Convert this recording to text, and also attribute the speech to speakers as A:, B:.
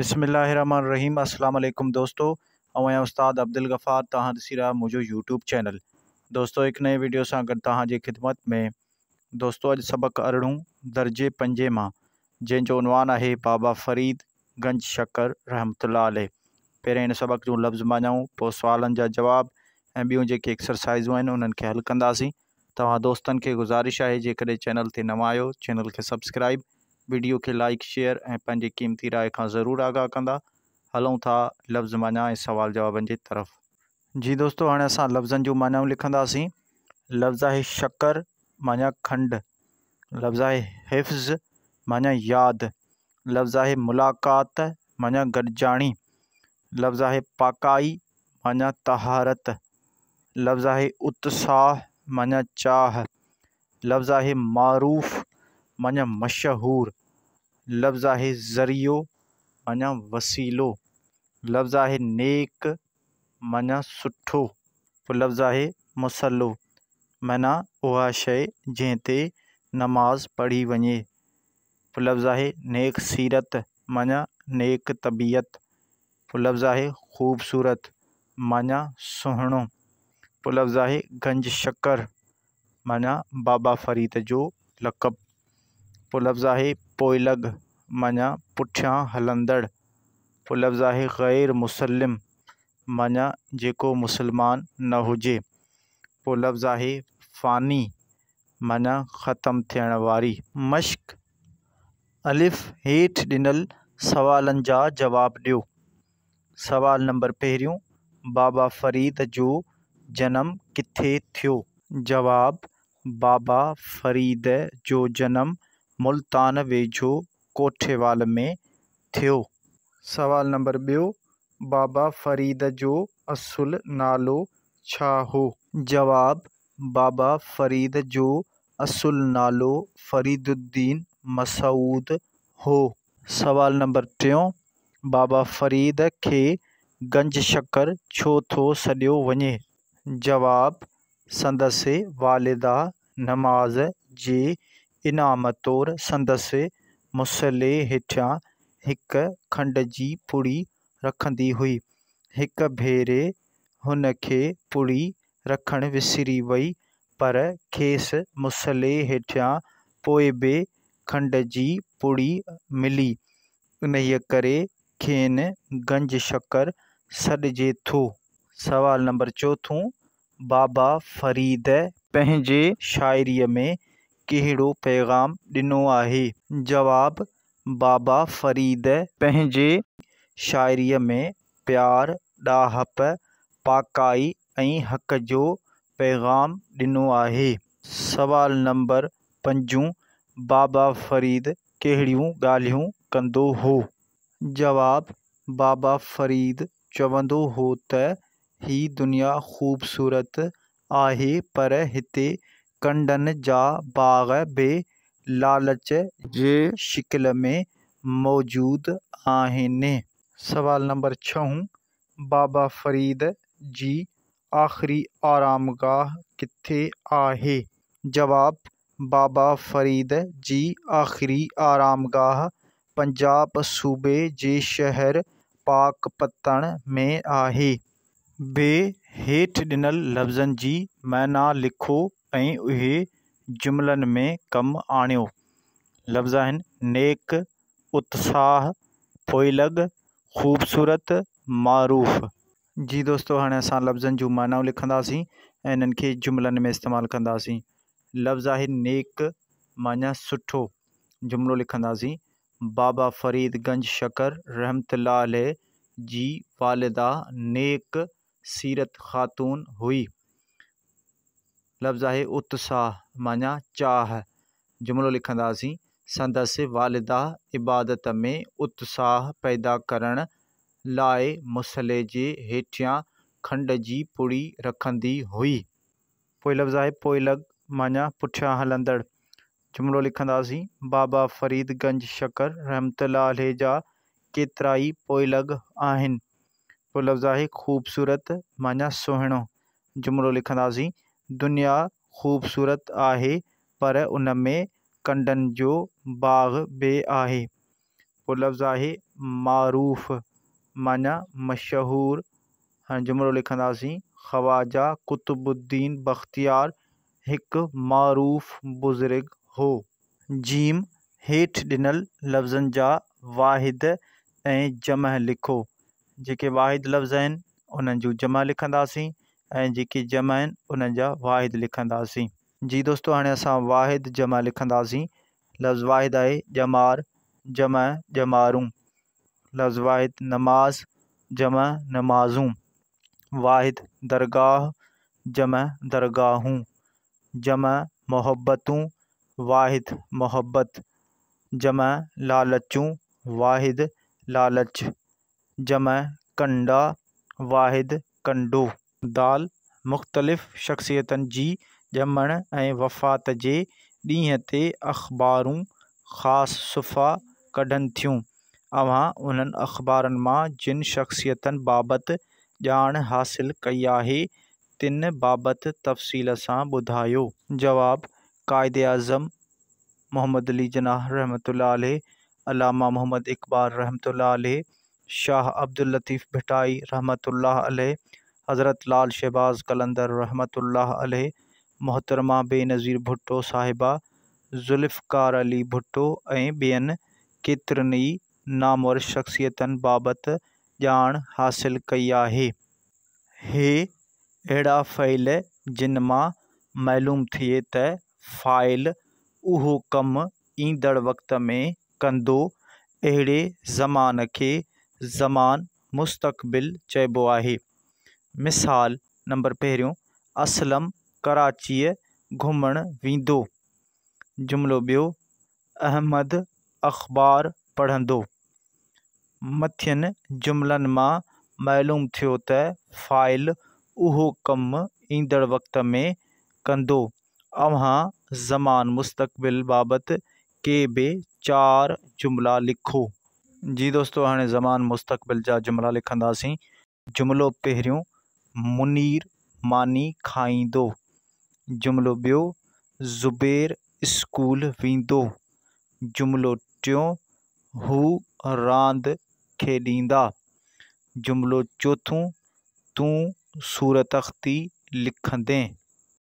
A: بسم الله الرحمن الرحيم السلام عليڪم دوستو آئون آهيان استاد عبدالغفار توهان ڏسي رهيا منهنجو يوٽيوب چينل دوستو هڪ نئين ويڊيو سان گڏ توهان جي خدمت ۾ دوستو اڄ سبق ارڙهون درجي پنجين مان جنهن جو عنوان آهي بابا فريد گنج شڪر رحمت الله عليه پهرين هن سبق جون لفظ معنائون پوء سوالن جا جواب ۽ ٻيون جيڪي ايڪسرسائزون آهن انهن کي حل ڪنداسين توهان دوستن کي گذارش آهي جيڪڏهن چينل تي نوان آهيو چينل کي سبسڪرائب وڊيو کي لائيڪ شيئر ۽ پنهنجي قيمتي راء کان ضرور آگاهه ڪندا. هلون ٿا لفظ معنيٰ ۽ سوال جوابن جي طرف. جي دوستو هاڻي اسان لفظن جون معنائون لکنداسين. لفظ آهي شڪر معنيٰ کنڊ، لفظ آهي حفظ معنيٰ ياد، لفظ آهي ملاقات معنيٰ گڏجاڻي، لفظ آهي پاڪائي معنيٰ طهارت، لفظ آهي اتساهه معنيٰ چاهه، لفظ آهي معروف معنيٰ مشهور، لفظ آهي ذريعو معنيٰ وسيلو، لفظ آهي نيڪ معنيٰ سٺو، پوء لفظ آهي مصلو معنيٰ اها شيء جنهن تي نماز پڙهي وڃي، پوء لفظ آهي نيڪ سيرت معنيٰ نيڪ طبيعت، پوء لفظ آهي خوبصورت معنيٰ سهڻو، پوء لفظ آهي گنج شڪر معنيٰ بابا فريد جو لقب، پوء لفظ آهي پوئلڳ معنيٰ پٺيان هلندڙ، پوء لفظ آهي غير مسلم معنيٰ جيڪو مسلمان نه هجي، پوء لفظ آهي فاني معنيٰ ختم ٿيڻ واري. مشق، الف، هيٺ ڏنل سوالن جا جواب ڏيو. سوال نمبر پهريون، بابا فريد جو جنم ڪٿي ٿيو؟ جواب، بابا فريد جو جنم ملتان ويجهو ڪوٺيوال ۾ ٿيو. سوال نمبر ٻيو، بابا فريد جو اصل نالو ڇا هو؟ جواب، بابا فريد جو اصل نالو فريد الدين مسعود هو. سوال نمبر ٽيون، بابا فريد کي گنج شڪر ڇو ٿو سڏيو وڃي؟ جواب، سندس والده نماز جي انعام طور سندس مصلي هيٺيان هڪ کنڊ جي پڙي رکندي هئي. هڪ ڀيري هن کي پڙي رکڻ وسري وئي پر کيس مصلي هيٺيان پوء به کنڊ جي پڙي ملي، انهيء ڪري کين گنج شڪر سڏجي ٿو. سوال نمبر چوٿون، بابا فريد پنهنجي شاعريء ۾ ڪهڙو پيغام ڏنو آهي؟ جواب، بابا فريد پنهنجي شاعريء ۾ پيار، ڏاهپ، پاڪائي ۽ حق جو پيغام ڏنو آهي. سوال نمبر پنجون، بابا فريد ڪهڙيون ڳالهيون ڪندو هو؟ جواب، بابا فريد چوندو هو ته هي دنيا خوبصورت آهي پر هتي ڪنڊن جا باغ به لالچ جي شڪل ۾ موجود آهن. سوال نمبر ڇهون، بابا فريد جي آخري آرامگاهه ڪٿي آهي؟ جواب، بابا فريد جي آخري آرامگاهه پنجاب صوبي جي شهر پاڪ پتڻ ۾ آهي. ب هيٺ ڏنل لفظن جي معنيٰ لکو ۽ اهي جملن ۾ ڪم آڻيو. لفظ آهن، نيڪ، اتساهه، پوئلڳ، خوبصورت، معروف. جي دوستو هاڻي اسان لفظن جون معنائون لکنداسين ۽ انهن کي جملن ۾ استعمال ڪنداسين. لفظ آهي نيڪ معنيٰ سٺو. جملو لکنداسين، بابا فريد گنج شڪر رحمت الله عليه جي والده نيڪ سيرت خاتون هئي. لفظ آهي اتساهه معنيٰ چاهه. جملو لکنداسين، سندس والده عبادت ۾ اتساهه پيدا ڪرڻ لاء مصلي جي هيٺيان کنڊ جي پڙي رکندي هئي. پوء لفظ آهي پوئلڳ معنيٰ پٺيان هلندڙ. جملو لکنداسين، بابا فريد گنج شڪر رحمت الله عليه جا ڪيترائي پوئلڳ آهن. پوء لفظ آهي خوبصورت معنيٰ سهڻو. جملو لکنداسين، دنيا خوبصورت آهي پر ان ۾ ڪنڊن جو باغ به آهي. پوءِ لفظ آهي معروف معنيٰ مشهور. هاڻي جملو لکنداسين خواجه قطب الدين بختيار هڪ معروف بزرگ هو. جيم هيٺ ڏنل لفظن جا واحد ۽ جمع لکو. جيڪي واحد لفظ آهن انهن جون جمع لکنداسين ۽ جيڪي جمع آهن انهن جا واحد لکنداسين. جي دوستو هاڻي اسان واحد جمع لکنداسين. لفظ واحد آهي ڄمار، جمع ڄمارون. لفظ واحد نماز، جمع نمازون. واحد درگاهه، جمع درگاهون. جمع محبتون، واحد محبت. جمع لالچون، واحد لالچ. جمع ڪنڊا، واحد ڪنڊو. دال مختلف شخصيتن جي ڄمڻ ۽ وفات جي ڏينهن تي اخبارون خاص صفحا ڪڍن ٿيون. اوهان انهن اخبارن مان جن شخصيتن بابت ڄاڻ حاصل ڪئي آهي، تن بابت تفصيل سان ٻڌايو. جواب، قائداعظم محمد علي جناح رحمة الله عليه، علامه محمد اقبال رحمة الله عليه، شاهه عبداللطيف ڀٽائي رحمة الله عليه، حضرت لال شهباز قلندر رحمة الله عليه، محترمه بينظير ڀٽو صاحبه، ذوالفقار علي ڀٽو ۽ ٻين ڪيترن ئي نامور شخصيتن بابت ڄاڻ حاصل ڪئي آهي. هي اهڙا فعل جن مان معلوم ٿئي ته فاعل اهو ڪم ايندڙ وقت ۾ ڪندو، اهڙي زمان کي زمان مستقبل چئبو آهي. مثال نمبر پهريون، اسلم ڪراچيء گهمڻ ويندو. جملو ٻيو، احمد اخبار پڙهندو. مٿين جملن مان معلوم ٿيو ته فاعل اهو ڪم ايندڙ وقت ۾ ڪندو. اوهان زمان مستقبل بابت ڪي به چار جملا لکو. جي دوستو هاڻي زمان مستقبل جا جملا لکنداسين. جملو پهريون، منير ماني کائيندو. جملو ٻيو، زبير اسڪول ويندو. جملو ٽيون، هو راند کيڏيندا. جملو چوٿون، تون صورتخطي لکندين.